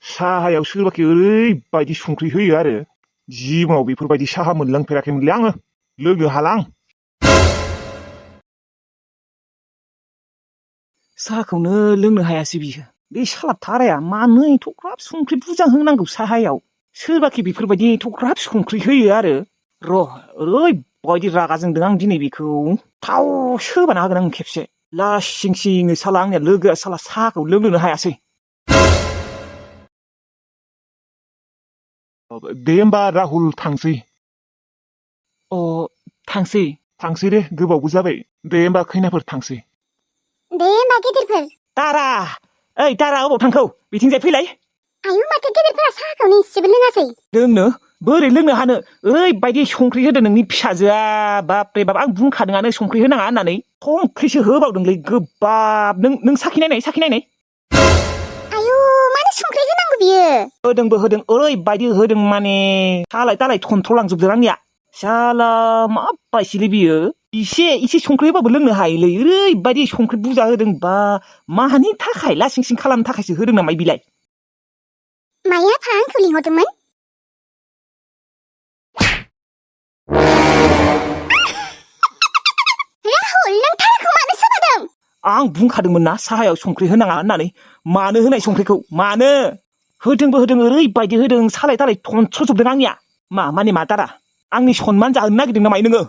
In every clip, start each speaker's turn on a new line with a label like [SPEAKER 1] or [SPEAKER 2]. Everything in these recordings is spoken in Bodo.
[SPEAKER 1] साहायाव सोरबाखि ओरैबायदि संख्रि होयो आरो जिबनाव बेफोरबायदि साहा मोनलोंफेराखैमोनलै आङो लोंनो हालां।
[SPEAKER 2] साहाखौनो लोंनो हायासै बियो। बे साला थाराया मानो एथ'ग्राब संख्रि बुरजा होनांगौ साहायाव? सोरबाखि बेफोरबायदि एथ'ग्राब संख्रि होयो आरो। र' ओरैबायदि रागा जोंदों आं दिनै बेखौ थाव सोबाना होगोन आं खेबसे। लासिं सिङै साला आंनिया लोगोआ साला साहाखौ लोंनोनो हायासै।
[SPEAKER 1] दे होमबा राहुल थांसै।
[SPEAKER 2] थांसै
[SPEAKER 1] दे गोबावबो जाबाय। दे होमबा खैनाफोर थांसै।
[SPEAKER 3] दे होमबा गेदेरफोर।
[SPEAKER 2] तारा ओइ तारा अबाव थांखौ? बिथिंजाय फैलाय।
[SPEAKER 3] आयौ माथो गेदेरफोरा साहाखौनो इसेबो लोङासै।
[SPEAKER 2] लोंनो बोरै लोंनो हानो? ओरैबायदि संख्रि होदो नोंनि फिसाजोआ बापरे बाप। आं बुंखादोंआनो संख्रि होनाङा होननानै। संख्रिसो होबावदोंलै गोबाब। नों साखिनायनाय।
[SPEAKER 3] आयौ मानो संख्रि होनांगौ बियो?
[SPEAKER 2] होदों ओरैबायदि होदों माने सालाय थनथ्र'लांजोबदों आंनिया। साला मा बायसिलै बियो? इसे संख्रि होबाबो लोंनो हायोलै। ओरैबायदि संख्रि बुरजा होदों बा मानि थाखाय लासिं सिं खालामनो थाखायसो होदों नामा बिलाय?
[SPEAKER 3] माया आफा आंखौ लिंहरदोंमोन? राहुल नों थाराखौ मानो सोबादों?
[SPEAKER 2] आं बुंखादोंमोन ना साहायाव संख्रि होनाङा होननानै। मानो होनाय संख्रिखौ? मानो? होदों ओरैबायदि होदों सालाय थनथ्र'जोबदों आंनिया। माने मा तारा? आंनि सनमान जाहोनो नागिरदों नामा नोङो?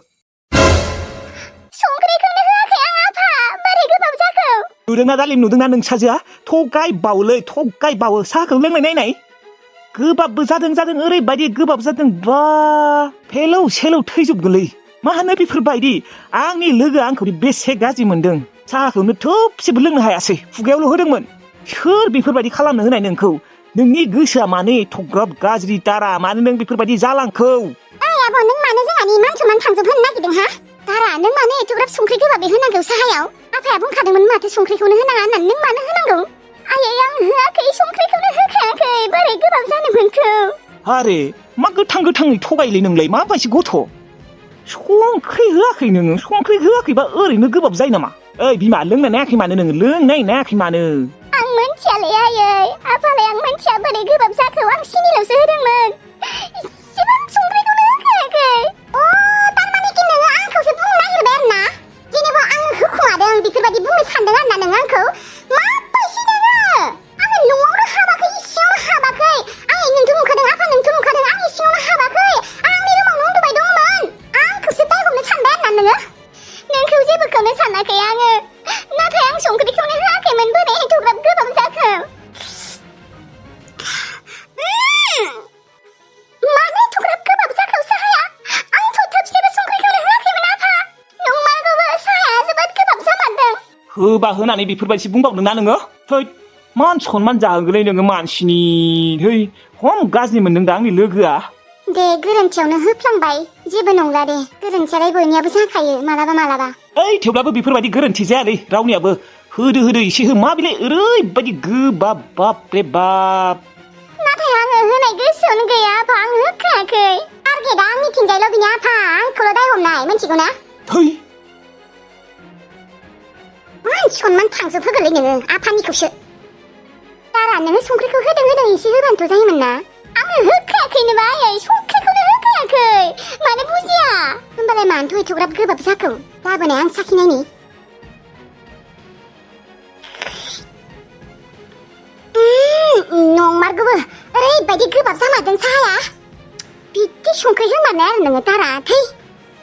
[SPEAKER 3] संख्रिखौनो होआखै आं आफा। बोरै गोबाब जाखो?
[SPEAKER 2] नुदोंना नोंसाजोआ? थगायबावो साहाखौ लोंनाय नायनाय। गोबाबबो जादों ओरैबायदि गोबाब जादों बा फेलौ सेलौ थैजोबगोनलै। मा होनो बेफोरबायदि? आंनि लोगोआ आंखौ बेसे गाज्रि मोनदों। साहाखौनो थोबसेबो लोंनो हायासै। खुगायावल' होदोंमोन। सोर बेफोरबायदि खालामनो होनाय नोंखौ? नोंनि गोसोआ मानो एथ'ग्राब गाज्रि तारा? मानो नों बेफोरबायदि जालांखौ?
[SPEAKER 3] ओइ आब' नों मानो जोंहानि मान सनमान थांजोबहोनो नागिरदों हा? तारा नों मानो एथ'ग्राब संख्रि गोबाबै होनांगौ साहायाव? आफाया बुंखादोंमोन माथो संख्रिखौनो होनाङा होननानै। नों मानो होनांगौ? आयै आं होआखै, संख्रिखौनो होखायाखै। बोरै गोबाब जानो मोनखो?
[SPEAKER 2] आरे मा गोथाङै थगायलै नोंलाय? मा बायदि गथ'? संख्रि होआखै नोङो? संख्रि होआखैबा ओरैनो गोबाब जायो नामा? ओइ बिमा लोंनाय नायाखै मानो नोङो? लोंनाय नायाखै मानो?
[SPEAKER 3] आं मोनथियालै आयै। आफालाय आं मोनथिया बोरै गोबाब जाखो। आं सिनिल'सो होदोंमोन। इसेबां संख्रिखौनो होखायाखै। तारमाने कि नोङो आंखौसो बुंनो नागिरबाय आरो ना? जेनेबा आङो होखुमादों बेफोरबायदि बुंनो सानदों आरो ना नों आंखौ? मा बायसि नोङो? आङो न'आवनो हाबाखै, इसिङावनो हाबाखै। आयै नोंथ' नुखादों आफा, नोंथ' नुखादों आं इसिङावनो हाबाखै। आं आंनि रुमावनो उन्दुबाय दंमोन। आंखौसो दाय हमनो सानबाय आरो ना नोङो? नोंखौ जेबोखौनो सानाखै आङो। नाथाय आं संख्रिखौनो होआखैमोन। बोरै एथ'ग्राब गोबाब जाखो? मानो एथ'ग्राब गोबाब जाखो साहाया? आंथ' थोबसेबो संख्रिखौनो होआखैमोन आफा। नंमारगौबो साहाया जोबोद गोबाब जामारदों।
[SPEAKER 2] होबा होनानै बेफोरबायदि बुंबावदों ना नोङो? थै मान सनमान जाहोगोलै नोङो मानसिनि। खम गाज्रि मोनदों दा आंनि लोगोआ।
[SPEAKER 3] दे गोरोन्थियावनो होफ्लांबाय। जेबो नंला दे। गोरोन्थियालाय बयनियाबो जाखायो मालाबा।
[SPEAKER 2] ओइ थेवब्लाबो बेफोरबायदि गोरोन्थि जायालै रावनियाबो। होदो एसे हो। मा बिलाय ओरैबायदि गोबाब बापरे बाप।
[SPEAKER 3] नाथाय आङो होनाय गोसोआवनो गैया आफा। आं होखायाखै। टारगेटआ आंनिथिंजायल' बिनि आफा। आंखौल' दाय हमनाय मिन्थिगौ ना?
[SPEAKER 2] थै
[SPEAKER 3] मान सनमान थांजोबहोगोनलै नोङो आफानिखौसो। तारा नोङो संख्रिखौ होदों एसे होबानोथ' जायोमोन ना? आङो होखायाखैनोबा आयै। संख्रिखौनो होखायाखै। मानो बुजिया? होमबालाय मानोथ' एथ'ग्राब गोबाब जाखो? लाबोनाय आं साखिनायनि। नंमारगौबो ओरैबायदि गोबाब जामारदों साहाया। बिदि संख्रि होमारनाय आरो नोङो तारा। थै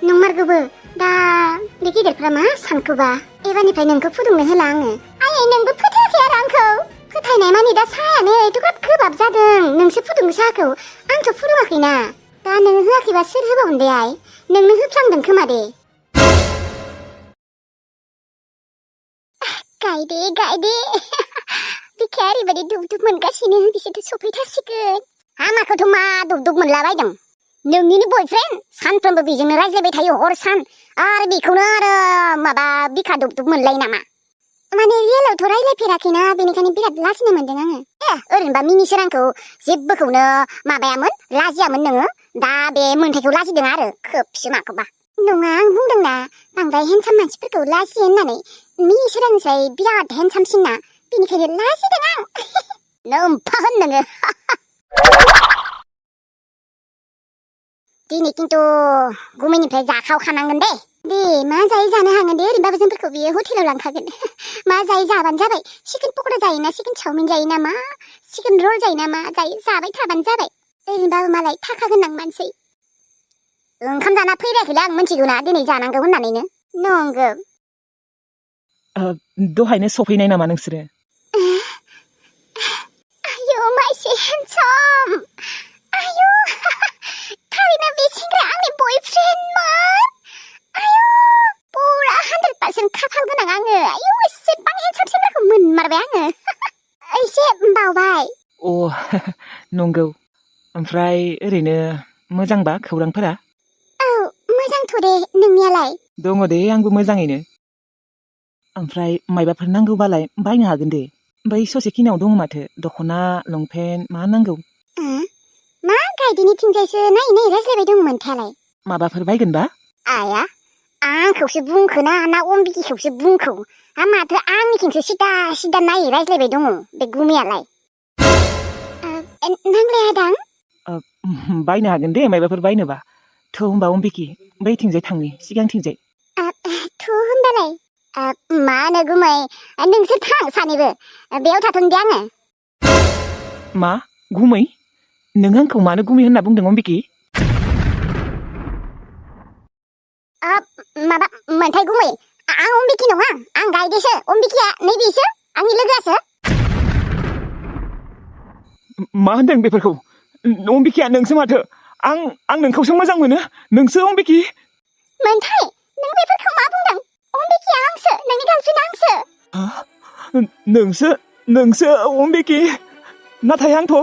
[SPEAKER 3] नंमारगौबो। दा बे गेदेरफ्रा मा सानखोबा? एबारनिफ्राय नोंखौ फुदुंनो होला आङो। आयै नोंबो फोथायाखै आरो आंखौ? फोथायनाय मानि दा साहायानो एथ'ग्राब गोबाब जादों। नोंसो फुदुंनो साहाखौ। आंथ' फुदुङाखैना। दा नोङो होआखैबा सोर होबावगोन दे आइ? नोंनो होफ्लांदों खोमा दे। गायदे। बिखाया ओरैबायदि दुब मोनगासिनो। बिसोरथ' सफैथारसिगोन। हामाखौथ' मा दुब मोनलाबायदों? नोंनिनो बयफ्रेन्ड। सानफ्रोमबो बेजोंनो रायज्लायबाय थायो हर सान। आरो बेखौनो आरो माबा बिखा दुब मोनलायो नामा? माने रियेलावथ' रायज्लायफेराखैना, बेनिखायनो बिराद लाजिनाय मोनदों आङो। ओरैनोबा मिनिसोर आंखौ जेबोखौनो माबायामोन, लाजियामोन नोङो। दा बे मोन्थायखौ लाजिदों आरो खोबसो माखौबा। नङा आं बुंदोंना बांद्राय हेन्डसाम मानसिफोरखौ लाजियो होननानै। मिनिसोरांनिफ्राय बिराद हेन्डसामसिनना, बेनिखायनो लाजिदों आं। नोम्फागोन नोङो दिनै खिन्थु गुमैनिफ्राय जाखावखानांगोन दे दे मा जायै जानो हागोन दे ओरैनोबाबो जोंफोरखौ बियो हटेलाव लांखागोन मा जायै जाबानो जाबाय चिकेन पक'रा जायोना चिकेन चावमिन जायो नामा चिकेन रल जायो नामा जाबाय थाबानो जाबाय ओरैनोबाबो मालाय थाखा गोनां मानसि ओंखाम जाना फैरायाखैलै आं मिथिगौना दिनै जानांगौ होननानैनो नंगौ
[SPEAKER 2] दहायनो सफैनाय नामा नोंसोरो
[SPEAKER 3] आयौ माइसि हेन्डसाम आयौ थारैनो बे सेंग्राया आंनि बयफ्रेन्डमोन आयौ पुरा 100% खाफाल गोनां आङो आयौ एसेबां हेन्डसाम सेंग्राखौ मोनमारबाय आङो एसे बावबाय
[SPEAKER 2] अ नंगौ ओमफ्राय ओरैनो मोजांबा खौरांफोरा
[SPEAKER 3] औ मोजांथ' दे नोंनियालाय
[SPEAKER 2] दङ दे आंबो मोजाङैनो ओमफ्राय मायबाफोर नांगौबालाय बायनो हागोन दे बै ससेखिनियाव दङ माथो दख'ना लंपेन्ट मा नांगौ
[SPEAKER 3] मा गायदिनिथिंजायसो नायै नायै रायज्लायबाय दंमोन थालाय
[SPEAKER 2] माबाफोर बायगोनबा
[SPEAKER 3] आया आंखौसो बुंखोना ना अम्बिकिखौसो बुंखौ माथो आंनिथिंसो सिदा सिदा नायै रायज्लायबाय दङ बे गुमियालाय नांलाया दां
[SPEAKER 2] बायनो हागोन दे मायबाफोर बायनोबा थ' होमबा अम्बिकि बैथिंजाय थांनि सिगांथिंजाय
[SPEAKER 3] थ' होमबालाय मा होनो गुमै नोंसोर थां सानैबो बेयाव थाथ'नो दे आङो
[SPEAKER 2] मा गुमै नों आंखौ मानो गुमै होनना बुंदों अम्बिकि
[SPEAKER 3] माबा मोनथाय गुमै आं अम्बिकि नङा आं गायदेसो अम्बिकिया नैबेसो आंनि लोगोआसो
[SPEAKER 2] मा होनदों बेफोरखौ अम्बिकिया नोंसो माथो आं नोंखौसो मोजां मोनो नोंसो अम्बिकि
[SPEAKER 3] मोनथाय नों बेफोरखौ मा बुंदों अम्बिकिया आंसो नोंनि गार्लफ्रेन्ड आंसो
[SPEAKER 2] नोंसो अम्बिकि नाथाय आंथ'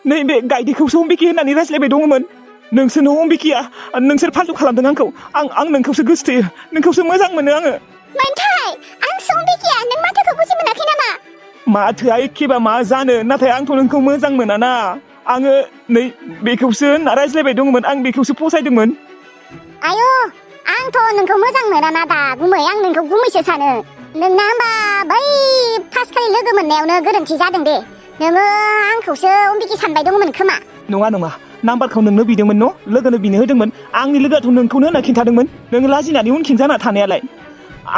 [SPEAKER 2] नैबे गायदेखौसो अम्बिकि होननानै रायज्लायबाय दङमोन नोंसोरनो अम्बिकिया नोंसोर फाल्तु खालामदों आंखौ आं नोंखौसो गोसोथोयो नोंखौसो मोजां मोनो आङो
[SPEAKER 3] मोनथाय आंसो अम्बिकिया नों माथोखौ बुजि मोनाखै नामा
[SPEAKER 2] माथोआ एखेबा मा जानो नाथाय आंथ' नोंखौ मोजां मोनाना आङो नै बेखौसो होनना रायज्लायबाय दङमोन आं बेखौसो फसायदोंमोन
[SPEAKER 3] आयौ आंथ' नोंखौ मोजां मोनाना दा गुमै आं नोंखौ गुमैसो सानो नोंना होमबा बै फार्स्टखालि लोगो मोननायावनो गोरोन्थि जादों दे नोङो आंखौसो अम्बिकि सानबाय दङमोन खोमा
[SPEAKER 2] नङा नाम्बारखौ नोंनो बिदोंमोन न' लोगोनो बिनो होदोंमोन आंनि लोगोआथ' नोंखौनो होनना खिन्थादोंमोन नों लाजिनानै उनखिन जाना थानायालाय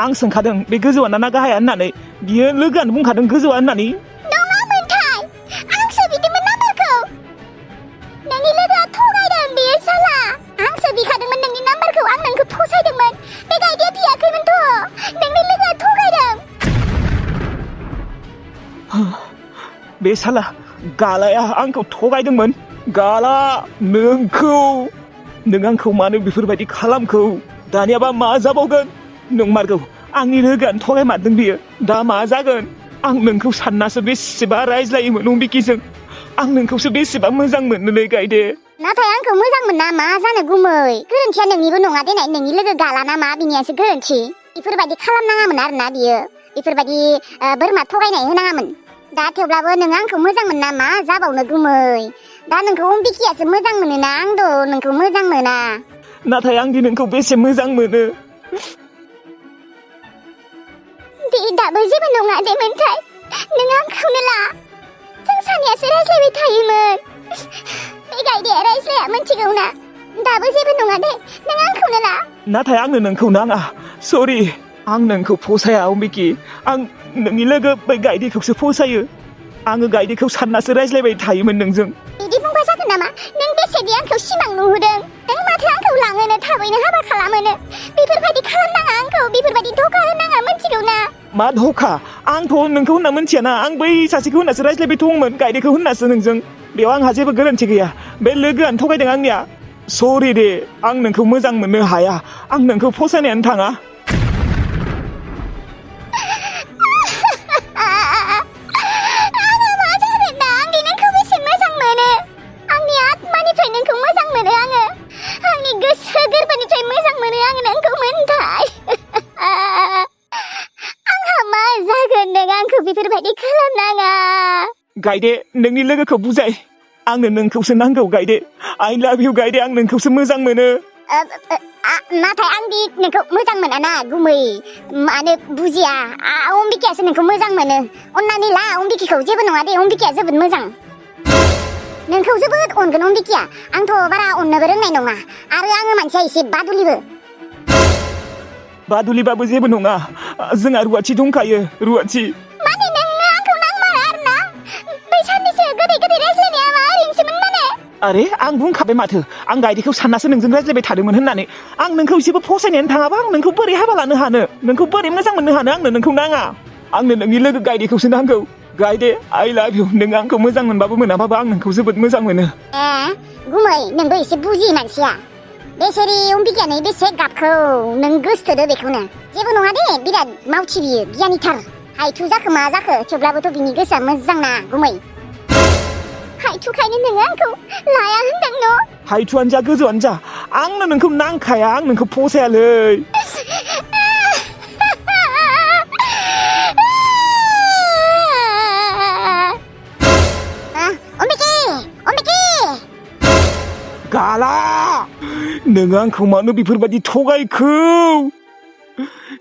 [SPEAKER 2] आं सोंखादों बे गोजौआ ना गाहाया होननानै बियो लोगोआनो बुंखादों गोजौआ होननानै
[SPEAKER 3] नङा मोनथाय आंसो बिदोंमोन नाम्बारखौ नोंनि लोगोआ थगायदों बेयो साला आंसो बिखादोंमोन नोंनि नाम्बारखौ आं नोंखौ फसायदोंमोन बे गायदेया बियाखैमोनथ' नोंनि लोगोआ थगायदों
[SPEAKER 2] बे साला गालाया आंखौ थगायदोंमोन गाला नों आंखौ मानो बेफोरबायदि खालामखौ दानियाबा मा जाबावगोन नंमारगौ आंनि लोगोआनो थगायमारदों बियो दा मा जागोन आं नोंखौ साननासो बेसेबा रायज्लायोमोन अम्बिकिजों आं नोंखौसो बेसेबा मोजां मोनोलै गायदे
[SPEAKER 3] नाथाय आंखौ मोजां मोना मा जानो गुमै गोरोन्थिया नोंनिबो नङा देनाय नोंनि लोगो गालाना मा बिनियासो गोरोन्थि बेफोरबायदि खालामनाङामोन आरोना बियो बेफोरबायदि बोरमा थगायनाय होनाङामोन दा थेवब्लाबो नों आंखौ मोजां मोना मा जाबावनो गुमै दा नोंखौ अम्बिकियासो मोजां मोनोना आंथ' नोंखौ मोजां मोना
[SPEAKER 2] नाथाय आंदि नोंखौ बेसे मोजां मोनो
[SPEAKER 3] दे दाबो जेबो नङा दे मोनथाय नों आंखौनो ला जों सानैयासो रायज्लायबाय थायोमोन बे गायदेया रायज्लाया मिथिगौ ना दाबो जेबो नङा दे नों आंखौनो ला
[SPEAKER 2] नाथाय आंनो नोंखौ नाङा सरि आं नोंखौ फसाया अम्बिकि आं नोंनि लोगो बै गायदेखौसो फसायो आङो गायदेखौ साननासो रायज्लायबाय थायोमोन नोंजों
[SPEAKER 3] बिदि बुंबा जागोन नामा नों बेसेदि आंखौ सिमां नुहुरदों नों माथो आंखौ लाङोनो थाबैनो हाबा खालामोनो बेफोरबायदि खालामनाङा आंखौ बेफोरबायदि धोखा होनाङा मिथिगौ ना
[SPEAKER 2] मा धोखा आंथ' नोंखौ होनना मिथियाना आं बै सासेखौ होननासो रायज्लायबाय दंमोन गायदेखौ होननासो नोंजों बेयाव आंहा जेबो गोरोन्थि गैया बे लोगोआनो थगायदों आंनिया सरि दे आं नोंखौ मोजां मोननो हाया आं नोंखौ फसायनायानो थाङा
[SPEAKER 3] बेफोरबायदि खालामनाङा
[SPEAKER 2] गायदे नोंनि लोगोखौ बुजाय आंनो नोंखौसो नांगौ गायदे आइ लाभ इउ गायदे आं नोंखौसो मोजां मोनो
[SPEAKER 3] नाथाय आंदि नोंखौ मोजां मोनाना गुमै मानो बुजिया अम्बिकायासो नोंखौ मोजां मोनो अन्नानै ला अम्बिकाखौ जेबो नङा दे अम्बिकाया जोबोद मोजां नोंखौ जोबोद अनगोन अम्बिकाया आंथ' बारा अननोबो रोंनाय नङा आरो आङो मानसिया एसे बादुलिबो
[SPEAKER 2] बादुलिबाबो जेबो नङा जोंहा रुवाथि दंखायो रुवाथि
[SPEAKER 3] माने नोंनो आंखौ नांमारा आरोना बै साननैसो गोदै गोदै रायज्लायनाया मा ओरैनोसोमोन माने
[SPEAKER 2] अरे आं बुंखाबाय माथो आं गायदेखौ साननासो नोंजों रायज्लायबाय थादोंमोन होननानै आं नोंखौ एसेबो फसायनायानो थाङाबा आं नोंखौ बोरै हाबा लानो हानो नोंखौ बोरै मोजां मोननो हानो आंनो नोंखौ नाङा आंनो नोंनि लोगो गायदेखौसो नांगौ गायदे आइ लाभ इउ नों आंखौ मोजां मोनबाबो मोनाबाबो आं नोंखौ जोबोद मोजां मोनो
[SPEAKER 3] गुमै नोंबो एसे बुजियो मानसिया बेसेरि अम्बिकायानो बेसे गाबखौ नों गोसोथोदो बेखौनो जेबो नङा दे बिराद मावथि बियो गियानिथार हायथु जाखो मा जाखो थेवब्लाबोथ' बिनि गोसोआ मोजां ना गुमै हायथुखायनो नोङो आंखौ लाया होनदों न'
[SPEAKER 2] हायथुआनो जा गोजौआनो जा आंनो नोंखौ नांखाया आं नोंखौ फसायालै गाला नोङो आंखौ मानो बेफोरबायदि थगायखो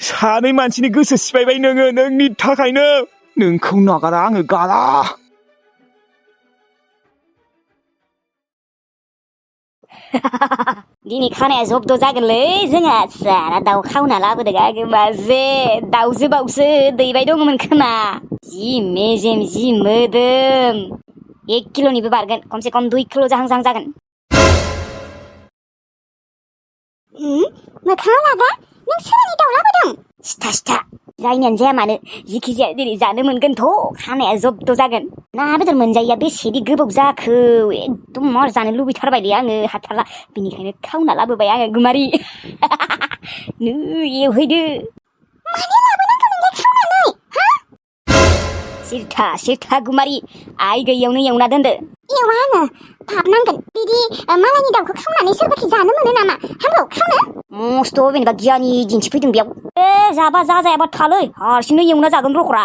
[SPEAKER 2] सानै मानसिनि गोसो सिफायबाय नोङो नोंनि थाखायनो नोंखौ नागारा आङो गाला
[SPEAKER 4] दिनै खानाया जब्द जागोनलै जोंहा सारा दाउ खावना लाबोदों आगो माजे दाउजोबावसो दैबाय दङमोन खोमा जि मेजेम जि मोदोम 1 किल'निबो बारगोन खमसे खम 2 किल' जाहां जागोन
[SPEAKER 3] मोखाङाव लाग्रा नों सोरनि दाउ लाबोदों
[SPEAKER 4] सिथा जायनियानो जाया मानो जिखि जाया दिनै जानो मोनगोनथ' खानाया जब्द जागोन ना बेदर मोनजायैया बेसेदि गोबाव जाखो एकदम मार जानो लुबैथारबायलै आङो हाथारला बिनिखायनो खावना लाबोबाय आङो गुमारि नो एवहैदो
[SPEAKER 3] मानो लाबोनांगौ नोंलाय खावनानै
[SPEAKER 4] सिरथा गुमारि आइ गैयियावनो एवना दोनदो
[SPEAKER 3] एवा आङो पाप नांगोन बिदि मालायनि दाउखौ खावनानै सोरबाखि जानो मोनो नामा हामगौ खावनो
[SPEAKER 4] मस्थ' जेनेबा गियानि दिन्थिफैदों बेयाव जाबा जायाबा थालै हारसिंनो एवना जागोन रखरा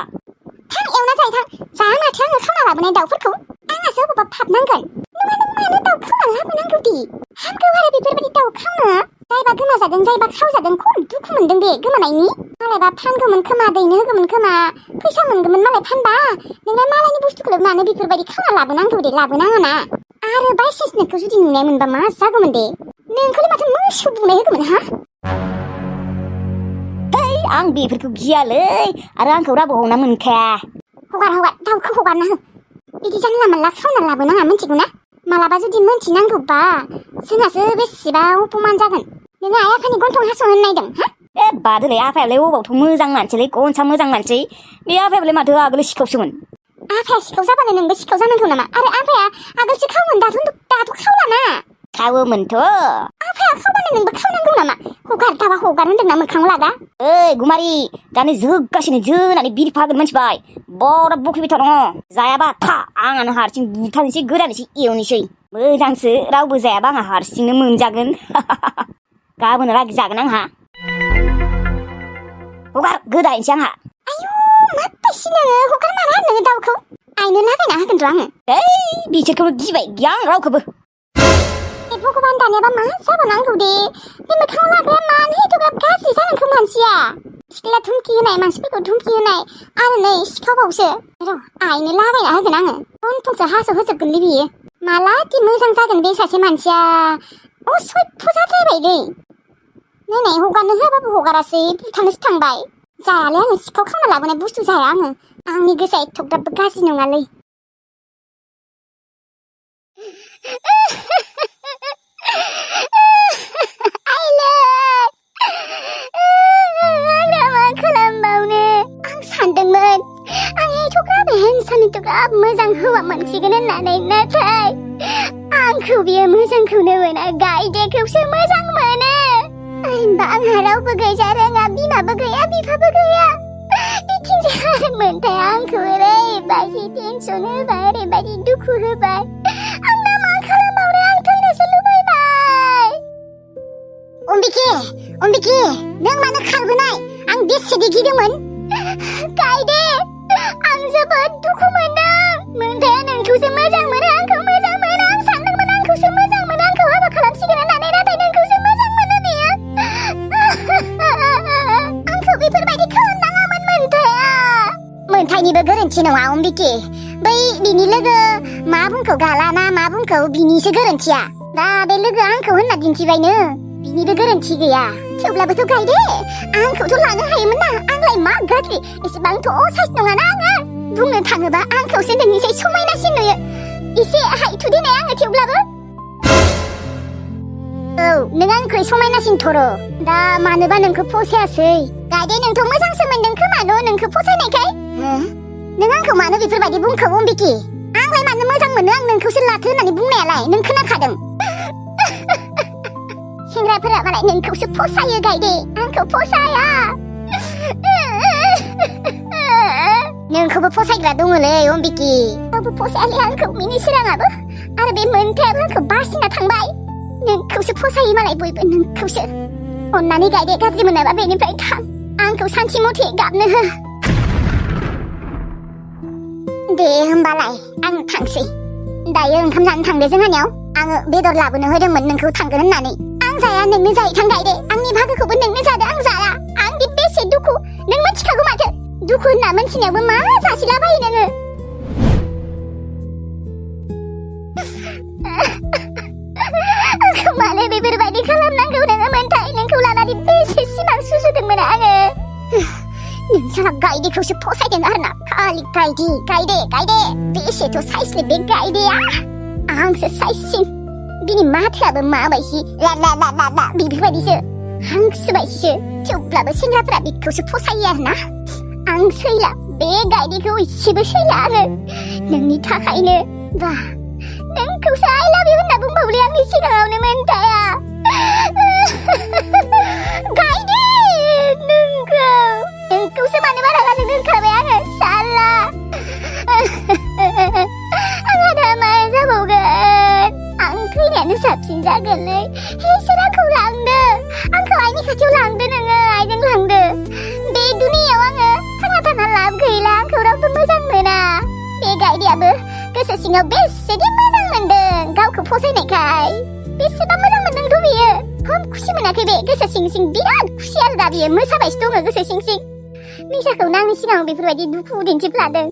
[SPEAKER 3] थां एवना जायो थां जाया माथो आङो खावना लाबोनाय दाउफोरखौ आंहासो अबावबा पाप नांगोन नङा नों मानो दाउ खावना लाबोनांगौ दि हामगौ आरो बेफोरबायदि दाउ खावनो जायबा गोमाजादों जायबा खावजादों खम दुखु मोनदों बे गोमानायनि मालायबा फानगौमोन खोमा दैनो होगौमोन खोमा फैसा मोनगौमोन मालाय फानबा नोंलाय मालायनि बुस्थुखौल मानो बेफोरबायदि खावना लाबोनांगौ दे लाबोनाङा ना आरो बायसेन्स नोंखौ जुदि नुनाय मोनबा मा जागौमोन दे नोंखौलाय माथो मोसौ बुनाय होगौमोन हा
[SPEAKER 4] आं बेफोरखौ गियालै आरो आंखौ रावबो हमना मोनखाया
[SPEAKER 3] हगार दाउखौ हगारना हो बिदि जानला मानला खावना लाबोनाङा मिथिगौ ना मालाबा जुदि मोनथिनांगौबा जोंहासो बेसेबा अपमान जागोन नोङो आइ आफानि गन्थं हास'नो नायदों हा
[SPEAKER 4] बादोलै आफायालाय अबावथ' मोजां मानसिलै गनसा मोजां मानसि बे आफायालाय माथो आगोल सिखावसोमोन
[SPEAKER 3] आफाया सिखाव जाबानो नोंबो सिखाव जानांगौ नामा आरो आफाया आगोलसो खावोमोन दाथ' खावलाना
[SPEAKER 4] खावोमोनथ'
[SPEAKER 3] आफाया खावबानो नोंबो खावनांगौ नामा हगार होनदोंना मोखाङाव लादा
[SPEAKER 4] ओइ गुमारि दानो जोगासिनो जोनानै बिरफागोन मोनथिबाय बरा बखिबाय दङ जायाबा था आंहानो हारसिं बुथारनोसै गोदानोसै एवनोसै मोजांसो रावबो जायाबा आंहा हारसिंनो मोनजागोन गाबोन लागै जागोन आंहा हगार गोदानोसै आंहा
[SPEAKER 3] आयु माबायसि नोङो हगार मारा नोङो दाउखौ आइनो लागायना होगोन र' आङो
[SPEAKER 4] बिसोरखौबो गिबाय गियां रावखौबो
[SPEAKER 3] भगबान दानियाबा मा जाबावनांगौ दे बे मोखाङाव लाग्राया मानो एथ'ग्राब गाज्रि जानांगौ मानसिया सिख्ला धुमखि होनाय मानसिफोरखौ धुमखि होनाय आरो नै सिखावबावसो र' आइनो लागायना होगोन आङो गन्थंसो हास' होजोबगोनलै बियो मालादि मोजां जागोन बे सासे मानसिया असय्य जाद्रायबायलै नै हगारनो होआबाबो हगारासै बुथारनोसो थांबाय जायालै आङो सिखाव खावना लाबोनाय बुस्थु जाया आङो आंनि गोसोआ एथ'ग्राबबो गाज्रि नङालै एथ'ग्राब मोजां हौवा मोनसिगोन होननानै नाथाय आंखौ बियो मोजांखौनो मोना गायदेखौसो मोजां मोनो होनबा आंहा रावबो गैजा रोङा बिमाबो गैया बिफाबो गैया बिथिंजाय मोनथाय आंखौ ओरैबायदि टेनसन होबाय ओरैबायदि दुखु होबाय आं दा मा खालामबावनो आं थैनोसो लुबैबाय अम्बिके नों मानो खारबोनाय आं बेसेदि गिदोंमोन गायदे आं जोबोद दुखु मोनदों मोनथाया नोंखौसो मोजां मोनो आंखौ मोजां मोनो आं सानदोंमोन आंखौसो मोजां मोनो आंखौ हाबा खालामसिगोन होननानै नाथाय नोंखौसो मोजां मोनो बियो अम्बिके बै बिनि लोगो मा बुंखौ गालाना मा बुंखौ बिनिसो गोरोन्थिया दा बे लोगो आंखौ होनना दिन्थिबायनो बिनिबो गोरोन्थि गैया थेवब्लाबोथ' गायदे आंखौथ' लानो हायोमोन ना आंलाय मा गाज्रि एसेबांथ' साइस नङाना आङो बुंनो थाङोबा आंखौसो नोंनिसाय समायनासिन नुयो एसे हाइथु देनाय आङो थेवब्लाबो औ नों आंनिख्रुइ समायनासिन थर' दा मानोबा नोंखौ फसायासै गायदे नोंथ' मोजांसो मोनदों खोमा न' नोंखौ फसायनायखाय नों आंखौ मानो बेफोरबायदि बुंखो अम्बिके आंलाय मानो मोजां मोनो आं नोंखौसो लाथो होननानै बुंनायालाय नों खोनाखादों सेंग्राफोरा मालाय नोंखौसो फसायो गायदे आंखौ फसाया नोंखौबो फसायग्रा दङलै अम्बिके रावबो फसायालै आंखौ मिनि सोराङाबो आरो बे मोनथायाबो आंखौ बासिना थांबाय नोंखौसो फसायो मालाय बयबो नोंखौसो अन्नानै गायदे गाज्रि मोनाबा बेनिफ्राय थां आंखौ सानसे मथे गाबनो हो दे होमबालाय आं थांसै दायो ओंखाम जानो थांदो जोंहानियाव आङो बेदर लाबोनो होदोंमोन नोंखौ थांगोन होननानै आं जाया नोंनो जाहैथां गायदे आंनि भागोखौबो नोंनो जादो आं जाया आंनि बेसे दुखु नों मिथिखागौ माथो दुखु होनना मोनथिनायावबो मा जासिलाबायो नोङो आंखौ मानो बेफोरबायदि खालामनांगौ नोङो मोनथाय नोंखौ लानानै बेसे सिमां सुजुदोंमोन आङो नों साला गायदेखौसो फसायदों आरोना खालि गायदे बेसेथ' साइसलै बे गायदेया आंसो साइससिन बिनि माथोआबो माबायदि ला बेफोरबायदिसो हांसो बायदिसो थेवब्लाबो सेंग्राफोरा बेखौसो फसायो आरोना आं सैला बे गायदेखौ इसेबो सैला आङो नोंनि थाखायनो बा नोंखौसो आइ लाभ इउ होनना बुंबावलै आंनि सिगाङावनो मोनथाया गायदे नोंखौसो मानो बारा गाज्रि दोनखाबाय आङो साला आंहा दा मा जाबावगोन आं थैनायानो साबसिन जागोनलै इसोर आंखौ लांदो आंखौ आइनि खाथियाव लांदो नोङो आइजों लांदो बे दुनियाव आङो थांना थाना लाब गैला आंखौ रावबो मोजां मोना बे गायदेयाबो गोसो सिङाव बेसेदि मोजां मोनदों गावखौ फसायनायखाय बेसेबा मोजां मोनदोंथ' बियो खम खुसि मोनाखै बे गोसो सिं सिं बिराद खुसि आरो दा बियो मोसाबायसो दङ गोसो सिं सिं मिसाखौनो आंनि सिगाङाव बेफोरबायदि दुखु दिन्थिफ्लादों